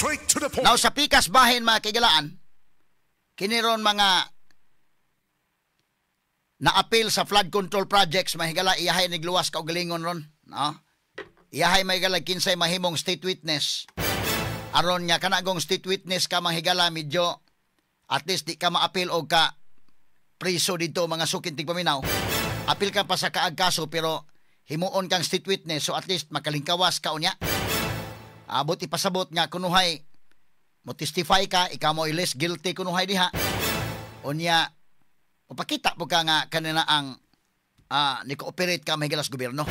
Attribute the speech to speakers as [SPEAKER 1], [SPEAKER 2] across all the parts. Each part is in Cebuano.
[SPEAKER 1] Straight to the point.
[SPEAKER 2] Now sa pikas bahin, mga kaigalaan, kini ron mga naapil sa flood control projects, mahigala, iyahay nigluwas kaugalingon ron, no? Iyahay, mahigala, kinsay mahimong state witness. Aron nga kanagong state witness ka, mahigala, medyo at least di ka maapil og ka priso dito, mga suking tigpaminaw. Apil ka pa sa kaagkaso pero himuon kang state witness, so at least makalingkawas ka unya. Abot ipasabot nga kunuhay mo testify ka, ikaw mo less guilty kunuhay diha. Unya mapakita po ka nga kanina ang ni-cooperate ka, mahigala, sa gobyerno.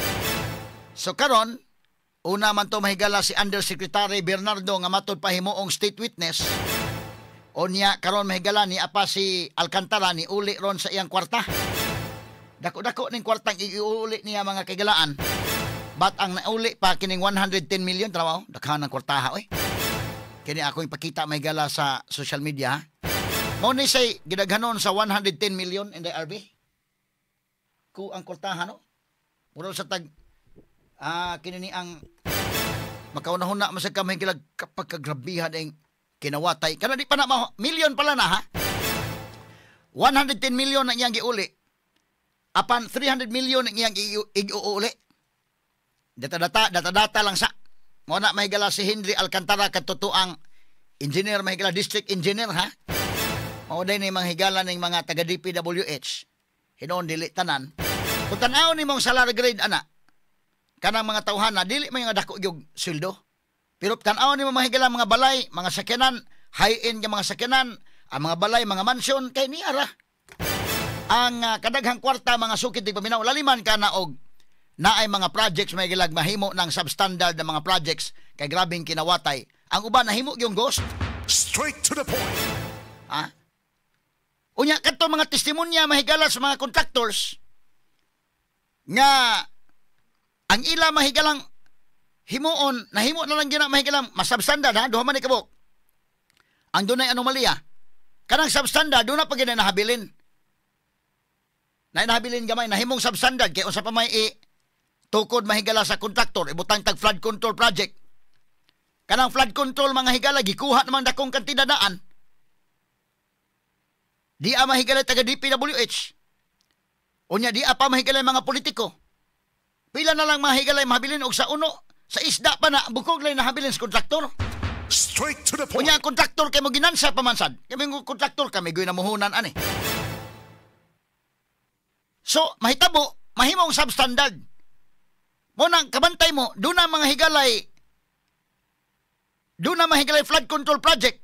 [SPEAKER 2] So karon, una man to, mahigala, si Undersecretary Bernardo nga matod pa himuong state witness. Unya karon, mahigala, ni apa si Alcantara ni uli ron sa iyang kwarta. Dako-dako ning kwartang iuli niya, mga kaigalaan. But ang nauli pa kining 110 million trabaho, daghan ang kwartaha oy. Kini ako ipakita, mahigala, sa social media, ha. Mao ni say gidaghanon sa 110 million in the RB. Ku ang kwartaha, no. Mura sa tag kini ni ang makaunahuna man sa kamay gilag kapag kagrabihan ang kinawatay. Kana di pa na million pala na, ha. 110 million ang iyang giuli. Apan 300 million ang iyang iuuli. Data-data, data-data lang sa. Mo na, mahigala, si Henry Alcantara katotoang engineer, mahigala, district engineer, ha. Mao day ni mga higala ning mga taga DPWH. Hinuon dili tanan. Kung tan-awon nimong salary grade ana, kanang mga tawhana dili man nga dako gyud sweldo. Pero tan-awon nimo, mga higala, mga balay, mga sakyanan, high-end nga mga sakyanan, ang mga balay, mga mansion kay niara. Ang kadaghang kwarta, mga sukit tigpaminaw, laliman ka na og naay mga projects may gilag mahimo ng substandard na mga projects kay grabing kinawatay. Ang uban nahimo yung ghost.
[SPEAKER 1] Straight to the point.
[SPEAKER 2] Ha? Unya kadto mga testimonya, mahigala, sa mga contractors nga ang ila, mahigalang, himuon nahimo na lang gyud na, mahigalang, masubstandard, ha, duha man ni kabuk ang dunay anomalya. Kanang substandard, doon na pa gyud na nahabilin na nahabilin gamay nahimong substandard kay unsa pa may i tukod, mahigala, sa kontraktor ibutang tag flood control project. Kanang flood control, mga higala, gikuha namang dakong kantidad daan. Di a mahigala taga DPWH. Unya di a pa mahigala mga politiko. Pila na lang mahigala mahabilin og sa uno sa isda pa na bukog lang nahabilin sa kontraktor.
[SPEAKER 1] Straight to the point.
[SPEAKER 2] Unya ang kontraktor kay mo ginansa pa man sad. Kami ng kontraktor kami goy namuhunan ani. So mahitabo mahimong substandard. Mo nang kabantay mo, doon na mga higalay, doon na mga higalay flood control project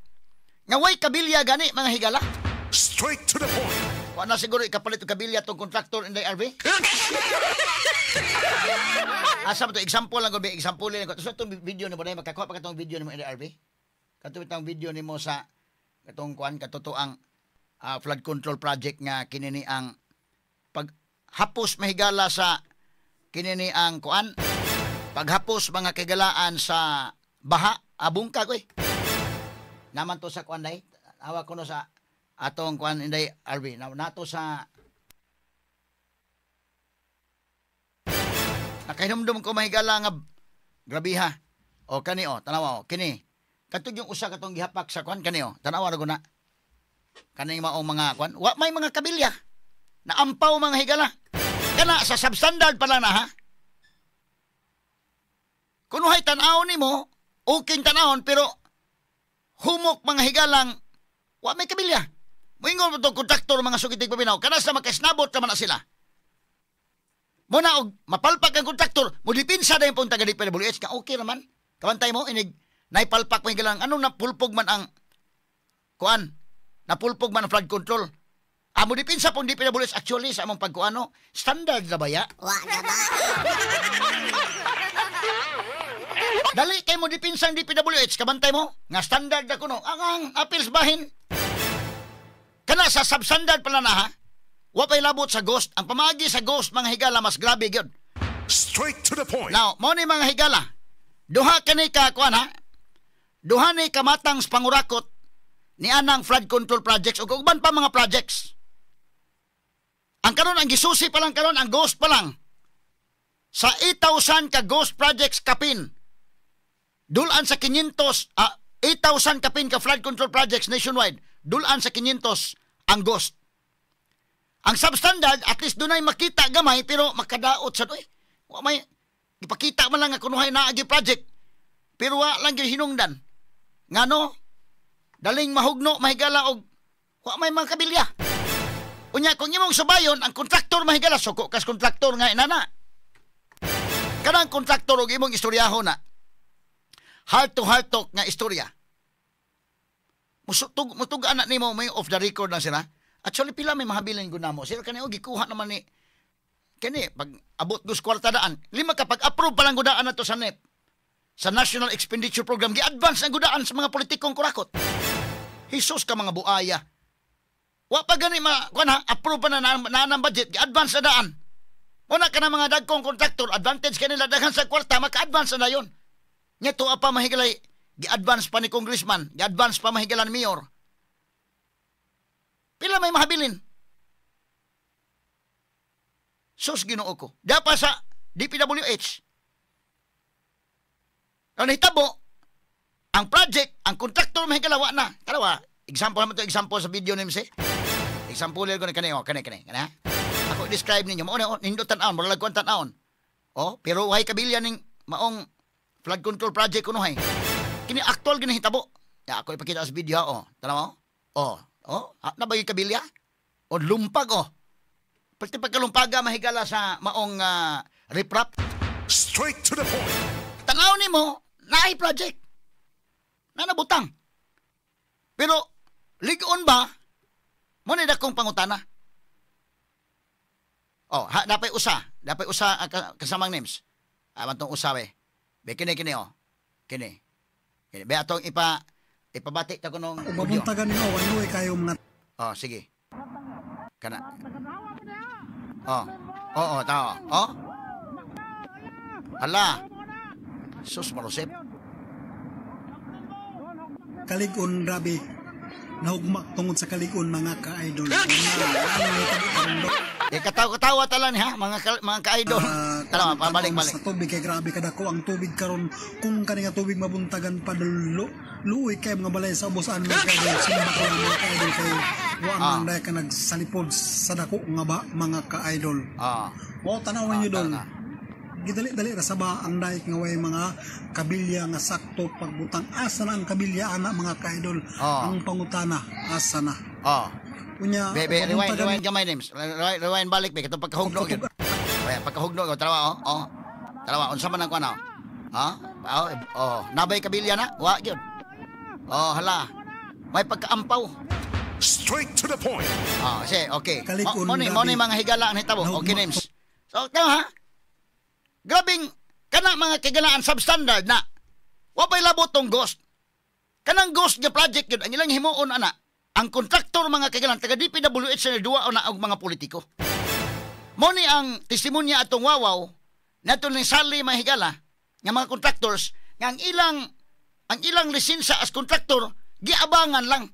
[SPEAKER 2] nga way kabilya gani, mga higala.
[SPEAKER 1] Straight to the point.
[SPEAKER 2] Wa na siguro ikapalit og kabilya tong kontraktor in the RV. Asa ba to, example lang ko be, example lang ko. So itong video nimo na makakuha pa katong video nimo in the RV. Katong itong video nimo sa katong kuan katotoang flood control project nga kini ni ang paghapos, mahigala, sa kini ni ang kuan paghapos, mga kagalaan, sa baha abong kag oy. Naman to sa kuan day. Hawak ko no sa atong kuan, inday RV. Na, nato sa nakahinumdum ko, mahigala, nga grabiha. O kani o, tanawa o, kini. Katong yung usa katong gihapak sa kuan kani o, tanawa ra na. Kaning maong mga kuan, wa may mga kabilya. Naampaw, mga higala. Kana sa substandard pa lang na, ha. Kunuhay tan-awon nimo, okay tan-awon pero humok, mga higalang, wa may kabilya. Moingon mo tong kontraktor, mga sugitig paminaw, kana sa makasnabot naman na sila. Muna og mapalpak ang kontraktor, mo dipinsa na yung pong taga DPWH ka okay naman. Kabantay mo inig naipalpak mo higalang anong napulpog man ang kuan, napulpog man ang flood control. Ah, mo dipinsa pong DPWH, actually sa among pagkuano, standard na baya.
[SPEAKER 3] Wa na ba?
[SPEAKER 2] Dali kay mo dipinsa ang DPWH, kabantay mo nga standard na kuno. Ang appeals bahin. Kana sa substandard pala na, ha. Wa pa'y labot sa ghost. Ang pamagi sa ghost, mga higala, mas grabe gyud.
[SPEAKER 1] Straight to the point.
[SPEAKER 2] Now, mo ni mga higala. Duha kani ka kuan, ha. Duha ni kamatang sa pangurakot ni anang flood control projects ug uban pa mga projects. Ang karon ang gisusi pa lang karon ang ghost pa lang. Sa 8,000 ka ghost projects kapin. Dulan sa 500 8,000 kapin ka flood control projects nationwide, dulaan sa 500 ang ghost. Ang substandard, at least dunay makita gamay, pero makadaot sa doy. Wa may ipakita man lang nga kunuhay naagi project. Pero wa lang gyud hinungdan. Ngano? Daling mahugno, mahigala og wa may mga kabilya. Unya kung imong subayon ang kontraktor, mahigala, suko kas kontraktor nga inana. Kanang kontraktor og imong istoryahon na. Heart to heart talk nga istorya. Musutug mutug anak nimo, may off the record na sila. Actually, pila may mahabilin gud namo. Sila kani og gikuha naman ni kani pag abot gus kwarta daan. Lima ka pag approve pa lang gudaan na to sa NEP. Sa National Expenditure Program, gi-advance ang gudaan sa mga politikong kurakot. Jesus ka mga buaya. Wa pa gani ma kuan ha, approve pa na na, na, na budget, gi-advance na daan. Una ka na mga dagkong kontraktor, advantage kanila daghan sa kwarta, maka-advance na dayon. Nya tuwa pa, mahigalay, gi-advance pa ni congressman, gi-advance pa, mahigalan, mayor. Pila may mahabilin? Sus, Ginoo ko. Dapa sa DPWH. Ang nahitabo, ang project, ang kontraktor, mahigala, wa na. Kalawa, example naman to, example sa video ni MC. Example ko ni kani, oh, kani kani, kani. Ako describe ninyo, mao na, oh, nindot tan-awon, mura kuan tan-awon. Oh, pero way kabilya ning maong flood control project kuno hay. Kini actual gini hitabo. Ya, ako ipakita sa video, oh. Tanaw mo? Oh, oh, ha, na ba yung kabilya? O lumpag, oh. Pati pagkalumpaga, mahigala, sa maong riprap.
[SPEAKER 1] Straight to the point.
[SPEAKER 2] Tanaw nimo, naay project. Na nabutang. Pero ligon ba? Mo ni dakong pangutana. Oh, ha, dapay usa kasamang names. Ah, tong usa be. Be kini kini oh. Kini. Kini be atong ipabati ta kunong
[SPEAKER 3] Ug
[SPEAKER 2] audio.
[SPEAKER 3] mabuntagan ninyo, waluoy kayo mga
[SPEAKER 2] Oh, sige. Kana. Oh. Oo, tao. Oh. Hala. Sus Marosep.
[SPEAKER 3] Kalig-on, grabe. Nahugmak tungod sa kalig-on, mga ka-idol. Nga, ang nahitabo karon do.
[SPEAKER 2] Eh, katawa-katawa tala ni ha, mga ka-idol. Tara, pabalik balik.
[SPEAKER 3] Sa tubig kay grabe kadako ang tubig karon. Kung kani nga tubig mabuntagan pa, luoy kay mga balay sa ubusan, mga ka-idol. Simba ko lang, mga ka-idol, kay wa man dai ka nagsalipod sa dako nga ba, mga ka-idol. Mo tan-awon niyo dol.
[SPEAKER 2] Tama.
[SPEAKER 3] Gidali-dali ra sa ba ang dayk nga way mga kabilya nga sakto pagbutang. Asa na ang kabilya ana, mga ka-idol? Ang pangutana, asa na? Unya
[SPEAKER 2] Be, be, rewind,
[SPEAKER 3] pabuntagan
[SPEAKER 2] rewind gamay, names. Rewind, rewind balik be katong pagkahugno gyud. Kaya pagkahugno gyud, tarawa oh. Oh. Tarawa unsa man ang kuan oh. Ha? Oh, oh, nabay kabilya na? Wa gyud. Oh, hala. May pagkaampaw.
[SPEAKER 1] Straight to the point.
[SPEAKER 2] Ah, sige, okay.
[SPEAKER 3] Kalig-on,
[SPEAKER 2] Mo ni
[SPEAKER 3] grabe.
[SPEAKER 2] mga higala ang hitabo. Okay,
[SPEAKER 3] Nahugma.
[SPEAKER 2] names. So, tama ha? Grabing kana, mga kigalaan, substandard na. Wa pa'y labot tong ghost. Kanang ghost nga project yun, ang ilang himuon ana, ang kontraktor, mga kigalaan, taga DPWH na duwa na og mga politiko. Mo ni ang testimonya atong wawaw nato ni Sally, mahigala, nga mga contractors nga ang ilang lisensya as contractor giabangan lang.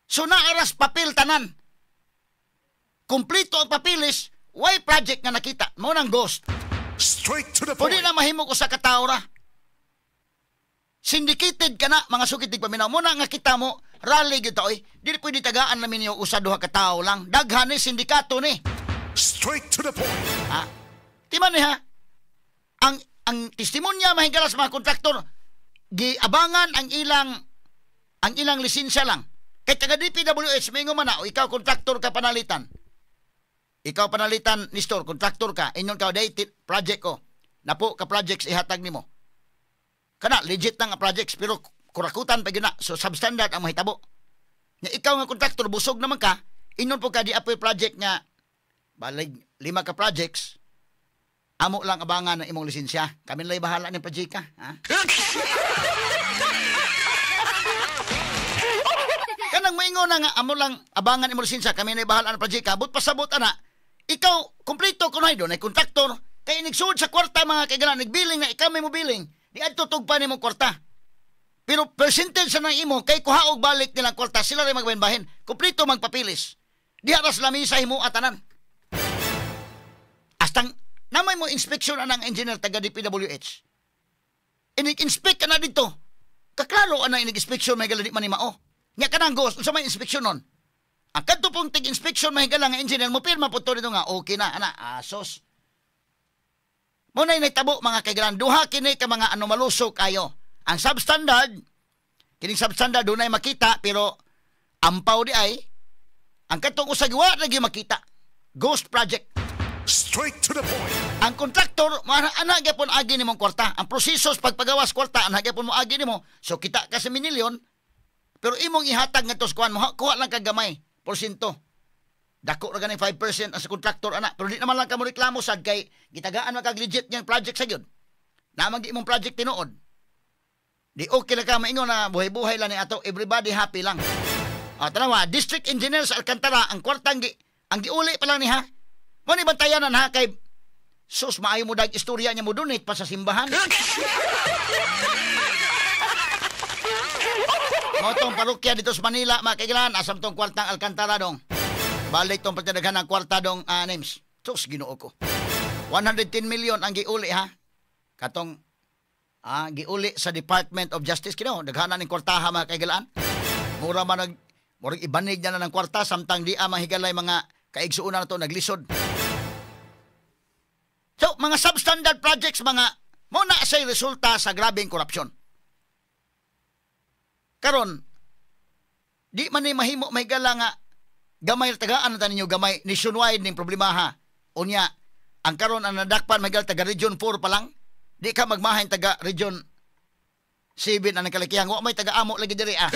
[SPEAKER 2] So naaras papel tanan. Kompleto ang papeles, way project nga nakita. Mo nang ghost.
[SPEAKER 1] Straight to the
[SPEAKER 2] Pwede
[SPEAKER 1] point.
[SPEAKER 2] Na mahimo ko sa katao ra. Syndicated ka na, mga sukit paminaw. Muna nga kita mo, rally gyud ta oy. Dili pwede tagaan namin yung usa duha ka tawo lang. Daghan ni sindikato ni.
[SPEAKER 1] Straight to the point.
[SPEAKER 2] Ha? Timan ni ha. Ang testimonya, mahigala, sa mga kontraktor, giabangan ang ilang lisensya lang. Kay taga DPWH mingo man na, o ikaw kontraktor ka panalitan. Ikaw panalitan ni store, kontraktor ka, ingon ka day project ko. Napo ka projects ihatag nimo. Kana legit na nga projects pero kurakutan pa gyud na. So substandard ang mahitabo. Nya ikaw nga kontraktor busog naman ka, ingon po ka di apoy project nga balig lima ka projects, amo lang abangan ng imong lisensya. Kami lang bahala ng project ka. Ha? Kanang moingon na nga amo lang abangan imong lisensya, kami na bahala ng project ka, but pasabot ana, ikaw kompleto kuno doon ay kontraktor kay nigsuod sa kwarta, mga kaigalan, nagbilling na ikaw may mo billing di adto tugpa nimo kwarta. Pero percentage sa nang imo kay kuha og balik nilang kwarta, sila rin magbahin, kompleto magpapilis. Diha ra sa lamisa himo atanan. Astang namay mo inspection anang engineer taga DPWH. Inig-inspect ka na dito. Kaklaro ana inig-inspection mahigala di man ni mao. Nya kanang ghost unsa may inspection nun? Ang kadto pong tig-inspection mahigala nga engineer mo pirma po to dito nga okay na ana asos. Mo na nahitabo mga kaigalan, duha kini ka mga anomaluso kayo. Ang substandard, kining substandard dunay makita pero ampaw di ay ang katong usag wa lagi makita. Ghost project.
[SPEAKER 1] Straight to the point.
[SPEAKER 2] Ang kontraktor, ana gyapon agi nimong kwarta. Ang proseso sa pagpagawas kwarta, ana gyapon mo agi nimo. So kita ka sa minilyon, pero imong ihatag ngadto sa kuan mo, kuha lang kag gamay, porsyento. Dako ra gani 5% ang sa kontraktor ana, pero di naman lang ka mo reklamo sad kay gitagaan man kag legit niyang project sa gyud. Naman gi imong project tinuod. Di okay lang ka maingon na buhay-buhay lang ni ato, everybody happy lang. Tanawa, district engineer sa Alcantara, ang kwartang ang giuli pa lang ni ha. Mo ni bantayanan ha kay sus maayo mo dag istorya niya mo donate pa sa simbahan. Mo tong parokya dito sa Manila mga kaigilan, asam tong kwartang Alcantara dong. Balik tong pagtadaghan ng kwarta dong names. Sus Ginoo ko. 110 million ang giuli ha. Katong giuli sa Department of Justice kino, daghanan ning kwartaha mga kaigilan. Mura man nag murag ibanig na ng kwarta samtang di mahigalay mga kaigsuonan na to naglisod. So, mga substandard projects, mga muna say resulta sa grabeng korupsyon. Karon, di man ni mahimo mahigala nga gamay tagaan na ninyo gamay nationwide ning problema ha. Unya, ang karon ang nadakpan mahigala taga Region 4 pa lang, di ka magmahain taga Region 7 ang kalakihan. Wa may taga amo lagi diri ah.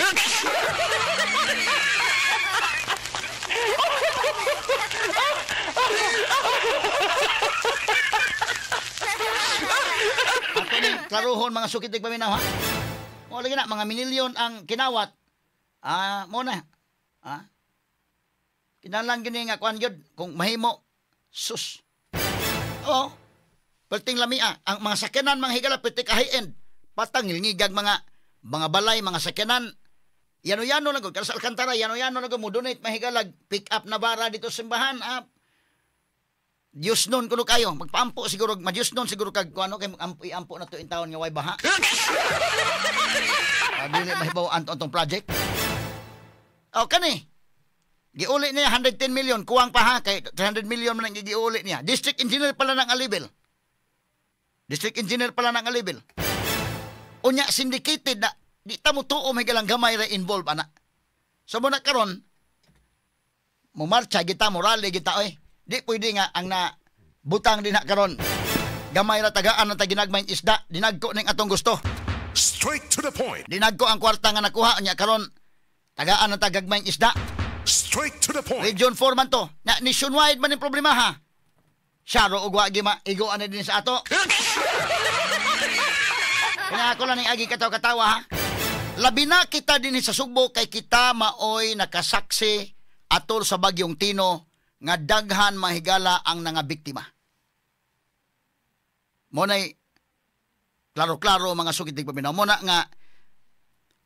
[SPEAKER 2] Klaruhon mga sukit paminaw ha. O lagi na mga minilyon ang kinawat. Mo na. Kinahanglan gini nga kuan gyud kung mahimo sus. Oo. Perting lamia ang mga sakyanan mga higala perti ka high end. Patang ngilngigag mga balay mga sakyanan. Yano-yano lang gud sa Alcantara, yano-yano lang gud mo donate mahigalag pick up na bara dito sa simbahan. Diyos nun kuno kayo, magpaampo siguro, ma-Diyos nun siguro kag kuano kay iampo na to in taon nga way baha. Dili mahibaw antong project. O kani. Giuli niya 110 million, kuwang pa ha kay 300 million man ang giuli niya. District engineer pala ng Alibel. District engineer pala ng Alibel. Unya syndicated na di ta mo tuo may galang gamay ra involved ana. So mo na karon mo marcha kita mo rally kita oy. Di pwede nga ang na butang din na karon. Gamay ra tagaan na ta ginagmay isda, dinagko ning atong gusto.
[SPEAKER 1] Straight to the point.
[SPEAKER 2] Dinagko ang kwarta nga nakuha unya karon tagaan na ta gagmay isda.
[SPEAKER 1] Straight to the point.
[SPEAKER 2] Region 4 man to. Na nationwide man ning problema ha. Syaro og wa gi maigo ani din sa ato. Kaya ako lang ning agi katawa-katawa ha. Labi na kita dinhi sa Sugbo kay kita maoy nakasaksi atol sa bagyong Tino nga daghan mahigala ang nangabiktima. Mo nay klaro-klaro mga sukit paminaw. Mo na nga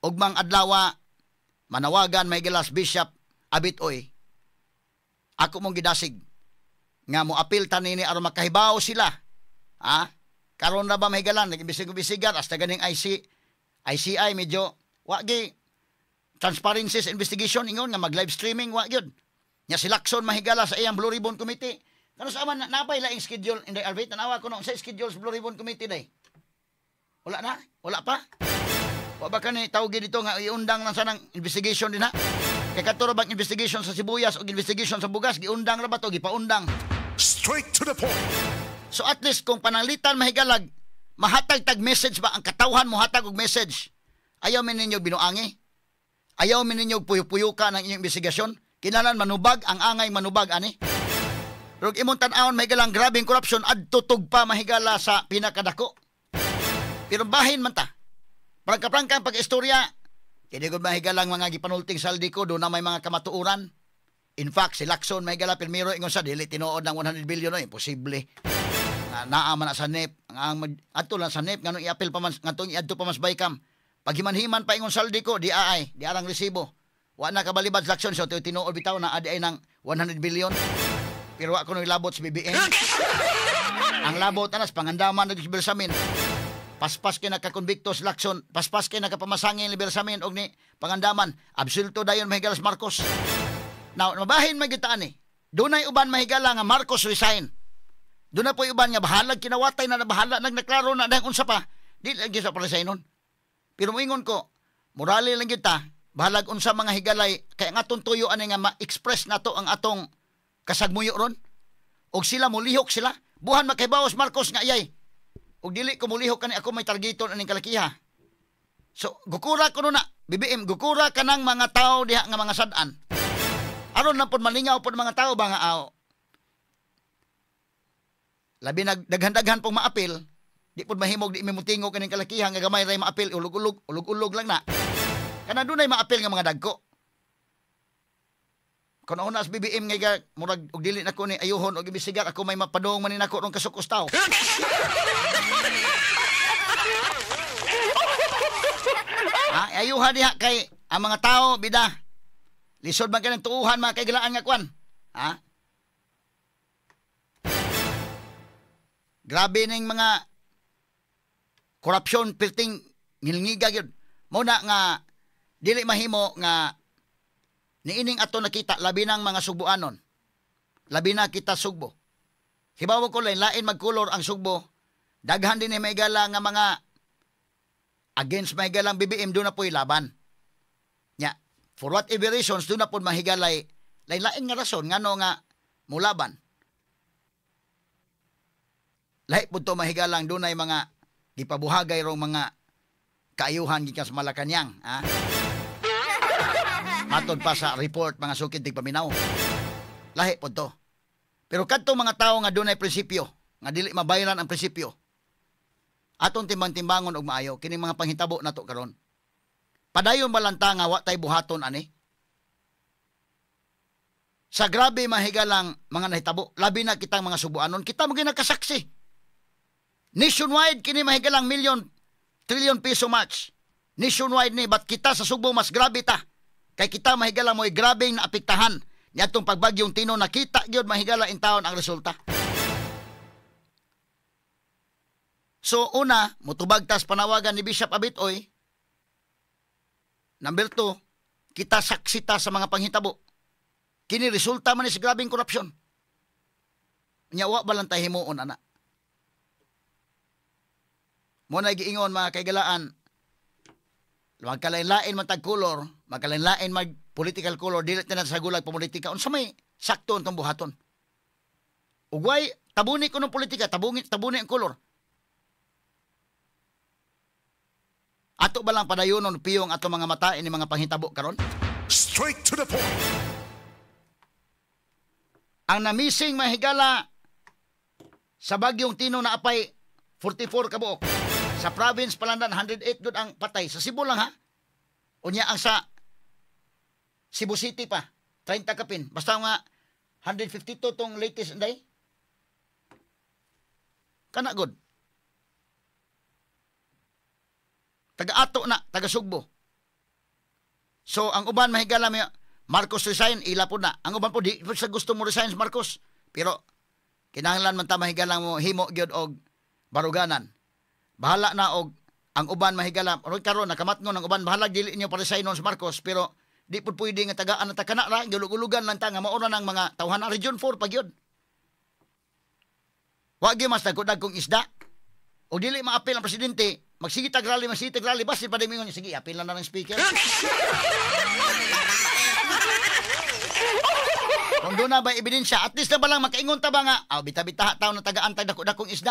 [SPEAKER 2] ugmang adlawa manawagan mahigala sa Bishop Abit oy. Ako mong gidasig nga mo apil tanini aron makahibaw sila. Ha? Karon na ba mahigala nag-imbisig-imbisigan hasta ganing ICI medyo wa gi transparency sa investigation ingon nga mag live streaming wa gyud. Nya si Lacson mahigala sa iyang Blue Ribbon Committee. Kano sa aman napay laing schedule inday Arvit tanawa ko no sa schedule sa Blue Ribbon Committee day. Wala na? Wala pa? Wa ba kani tawgi dito nga iundang lang sa nang investigation din ha? Kay kadto ra bang investigation sa sibuyas o investigation sa bugas giundang ra ba to gipaundang.
[SPEAKER 1] Straight to the point.
[SPEAKER 2] So at least kung pananglitan mahigalag mahatag tag message ba ang katawhan mohatag og message. Ayaw mi ninyo binuangi. Ayaw mi ninyo puyo-puyuka ng inyong investigasyon. Kinahanglan manubag ang angay manubag ani. Pero imong tan-awon mahigalang grabeng corruption adto tug pa mahigala sa pinakadako. Pero bahin man ta. Prangka-prangka ang pag-istorya. Kini gud mahigalang mga gipanulting saldi ko do na may mga kamatuoran. In fact, si Lacson mahigala pirmiro ingon sa dili tinuod ng 100 billion no, imposible. Nga naa man na sa NEP, ang adto lang sa NEP nganong iapil pa man ngadtong iadto pa mas baykam. Paghiman-himan pa ingon saldi ko di aay, di arang resibo. Wa na kabalibad sa Lacson so tinuod bitaw na adi ay ng 100 billion. Pero wa ko nang labot sa BBM. Ang labot anas pangandaman na Bersamin. Paspas kay nakakonbikto si Lacson, paspas kay nakapamasangin ni Bersamin og ni Pangandaman, absulto dayon mahigala si Marcos. Now, mabahin man gyud ta ani. Dunay uban mahigala nga Marcos resign. Doon na po uban nga bahalag kinawatay na bahala nagnaklaro na dahil unsa pa. Di lang gyud sa resign nun. Pero moingon ko, morale lang gyud ta, bahalag unsa mga higalay kay ang atong tuyo ani nga ma-express nato ang atong kasagmuyo ron. Og sila molihok sila, buhan makaibawas Marcos nga ayay. Og dili ko molihok kani ako may targeton aning kalakiha. So gukura kuno na BBM, gukura kanang mga tao diha nga mga sad-an. Aron na pud malingaw pud mga tao ba nga aw. Labi nag daghan-daghan pong maapil, di pud mahimog di mimutingog kaning kalakiha nga gamay ray maapil, ulog-ulog, ulog-ulog lang na. Kana dunay maapil nga mga dagko. Kun una sa BBM nga murag og dili nako ni ayuhon og ibisigar ako may mapadong man ni nako rong kasukos taw. Ha, ayuha diha kay ang mga tao bida. Lisod man kanang tuuhan mga kaigalaan nga kwan. Ha? Grabe ning mga korupsyon pirting ngilngiga gyud. Mao na nga dili mahimo nga niining ato nakita labi nang mga Sugboanon. Labi na kita Sugbo. Hibaw ko lain magkulor ang Sugbo. Daghan din ni mahigala nga mga against mahigalang BBM doon na po'y laban. Nya, for whatever reasons doon na po mahigalay lain-lain nga rason ngano nga mulaban. Lahi po to mahigalang doon ay mga gipabuhagay rong mga kaayuhan gikan sa Malacañang, ha? Matod pa sa report mga sukid tigpaminaw. Lahi po to. Pero kadto mga tao nga dunay prinsipyo, nga dili mabayaran ang prinsipyo, atong timbang-timbangon og maayo kining mga panghitabo nato karon. Padayon balanta nga wa tay buhaton ani. Sa grabe mahigalang mga nahitabo, labi na kitang mga Subuanon, kita mo nakasaksi. Nationwide kini mahigalang million trillion piso match. Nationwide ni but kita sa Sugbo mas grabe ta. Kay kita mahigala mo'y grabeng naapektahan niadtong pagbagyong Tino, nakita gyud mahigala in taon ang resulta. So una, mutubag tas panawagan ni Bishop Abitoy. Number 2, kita saksita sa mga panghitabo. Kini resulta man ni sa grabeng korupsyon. Nya wa ba lang tay himuon ana. Mo na giingon mga kaigalaan, magkalain-lain man tag color, magkalain-lain mag political color, dili ta sa gulag politika. Unsa may sakto ang buhaton? Ugway tabuni ko ng politika, tabuni ang color. Ato ba lang padayonon piyong ato mga mata ini mga panghitabo karon?
[SPEAKER 1] Straight to the point.
[SPEAKER 2] Ang namising mahigala sa bagyong Tino na apay 44 kabuok. Sa province Palandan 108 gud ang patay. Sa Cebu lang ha. Unya ang sa Cebu City pa 30 kapin. Basta nga 152 tong latest inday. Kana gud. Taga-ato na, taga Sugbo. So ang uban mahigala may Marcos resign, ila po na. Ang uban po di po sa gusto mo resign si Marcos. Pero kinahanglan man ta mahigala mo himo gyud og baruganan. Bahala na og ang uban mahigala. Ron karon nakamatngon ang uban, bahala dili niyo pa-resign si Marcos, pero di pud pwede nga tagaan na ta kana ra, gulug-ulugan lang ta nga mauna nang mga tawhan na Region 4 pa gyud. Wa gyud mas dagko-dagkong isda. Og dili maapil ang presidente, magsige tag rally, basta pa din mingon sige, apil na ng speaker. Kung doon na ba ebidensya, at least na ba lang makaingon ta ba nga, aw bita-bita taon na tagaan tag dako-dakong isda.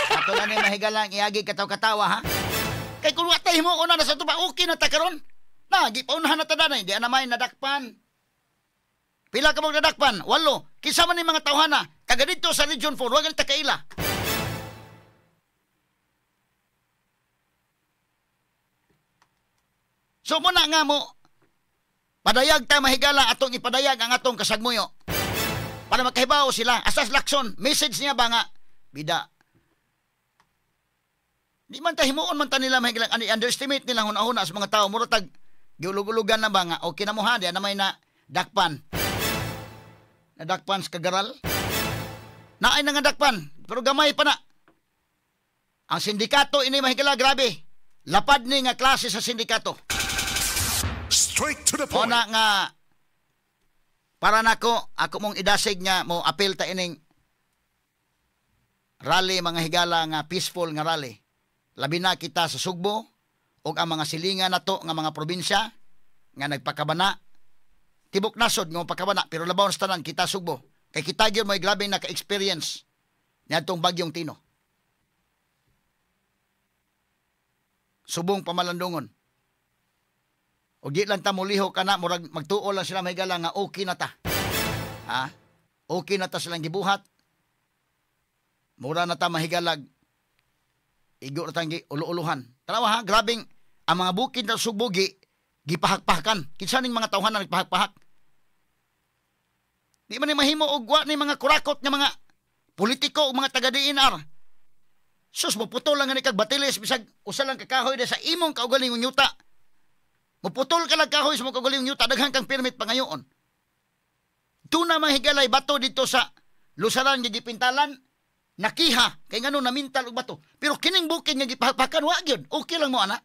[SPEAKER 2] Ato na ni mahigalang iagi kataw-katawa ha. Kay kung watay mo una na sa tuba, okay na ta karon. Na gipaunahan na ta danay, di na may nadakpan. Pila ka mong nadakpan? 8. Kinsa man ni mga tawhana kaga didto sa Region 4, wa gani ta kaila. So muna nga mo padayag ta mahigala atong ipadayag ang atong kasagmuyo. Para makahibaw sila. Asas Lacson, message niya ba nga bida. Di man ta himuon man ta nila mahigala, ani underestimate nila hunahuna sa mga tao mura tag giulog-ulugan na ba nga okay na mo ha, di na may na dakpan. Nadakpan sa Kagaral. Naay nga dakpan, pero gamay pa na. Ang sindikato ini, mahigala, grabe. Lapad ni nga klase sa sindikato.
[SPEAKER 1] Straight to the point.
[SPEAKER 2] Mao na nga para nako, ako mong idasig nga mo apil ta ining rally, mga higala, nga peaceful nga rally. Labi na kita sa Sugbo ug ang mga silingan nato nga mga probinsya nga nagpakabana. Tibok nasod nga mapakabana, pero labaw sa tanan kita Sugbo. Kay kita gyud may grabe naka-experience niadtong bagyong Tino. Subong pamalandungon. O di lang ta muliho kana, murag magtuo lang sila, mga higala, nga okay na ta. Ha? Okay na ta silang gibuhat. Mura na ta, mahigalag. Igo na tang ulo-uluhan. Tanawa ha, grabing ang mga bukid na Sugbo gipahakpahakan. Kinsa ning mga tawhan na nagpahakpahak? Di man ni mahimo og wa ni mga kurakot nga mga politiko o mga taga DNR. Sus, muputol lang gani kag batilis bisag usa lang ka kahoy sa imong kaugalingong yuta. Muputol ka lang kahoy sa imong kaugalingong yuta, daghan kang permit pangayoon. Tuna, mga higalay, bato dito sa Lusaran nga gipintalan, nakiha kay ngano namintal og bato. Pero kining bukid nga gipahakpakan, wa gyud. Okay lang mo ana.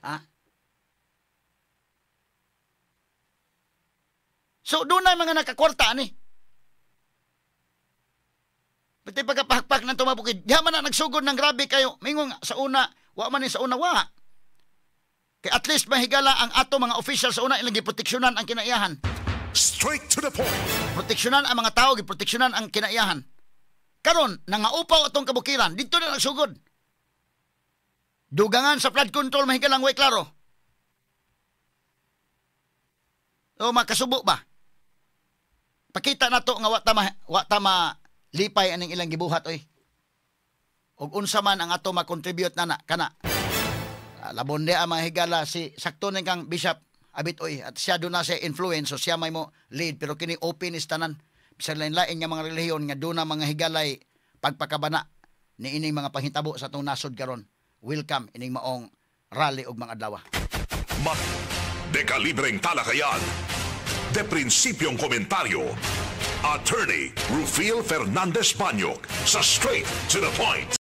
[SPEAKER 2] Ha? So doon na mga nakakwarta ani. Pati pagkapahakpak ng tumabukid, diha man na nagsugod ng grabe kayo. Mingon sa una, wa man ni sa una, wa. Kay at least, mahigala, ang ato mga official sa una ilang giproteksyonan ang kinaiyahan.
[SPEAKER 1] Straight to the point.
[SPEAKER 2] Proteksyonan ang mga tao, giproteksyonan ang kinaiyahan. Karon, nangaupaw atong kabukiran, dito na nagsugod. Dugangan sa flood control, mahigalang, way klaro. O makasubo ba? Pakita na to nga wa ta ma lipay aning ilang gibuhat oy. Ug unsa man ang ato ma-contribute na na kana. Labon di ang mga higala, si sakto ning kang Bishop Abit oy, at siya doon na siya influence, so siya may mo lead, pero kini open is tanan bisan lain-lain nga mga relihiyon nga doon na, mga higalay, pagpakabana ni ining mga panghitabo sa atong nasod karon. Welcome ining maong rally og mga adlaw.
[SPEAKER 1] Ma de kalibreng talakayan. De prinsipyong komentaryo. Attorney Rufil Fernandez Banyok sa Straight to the Point.